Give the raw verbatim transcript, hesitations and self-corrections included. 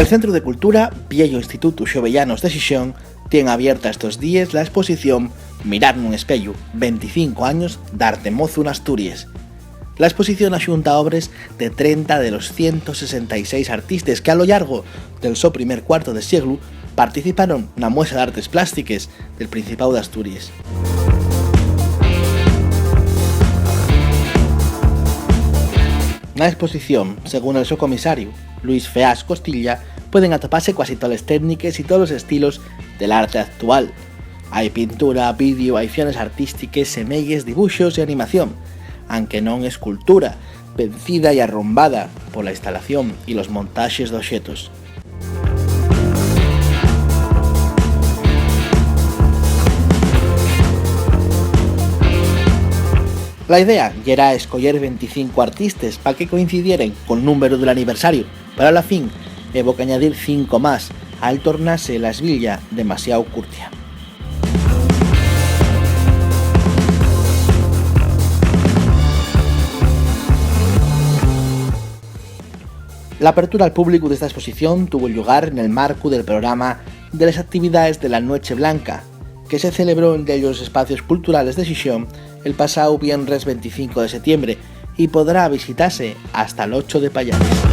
El Centru de Cultura Vieyu Institutu Xovellanos de Xixón tien abierta estos díes la exposición Mirar nun espeyu, venticinco años d'arte mozu n'Asturies. La exposición axunta obres de trenta de los ciento sesenta y seis artistes que, a lo llargo del so primer cuarto de sieglu, participaron na muestra d'artes plástiques del Principáu d'Asturies. Na exposición, según el so comisariu, Luis Feas Costilla, pueden atopase cuasi toles técniques y tolos estilos del arte actual. Hai pintura, vídeo, aiciones artístiques, semeyes, dibuxos y animación, anque non escultura, vencida y arrombada pola instalación y los montaxes d'oxetos. La idea yera escoyer venticinco artistes pa que coincidieren col númberu del aniversariu, pero a la fin hebo qu'añadir cinco más, al tornase la esvilla demasiao curtia. L'apertura al públicu d'esta exposición tuvo llugar nel marcu del programa de les actividaes de la Nueche Blanca, que se celebró en dellos espacios culturales de Xixón el pasáu vienres venticinco de setiembre y podrá visitase hasta l'ocho de payares.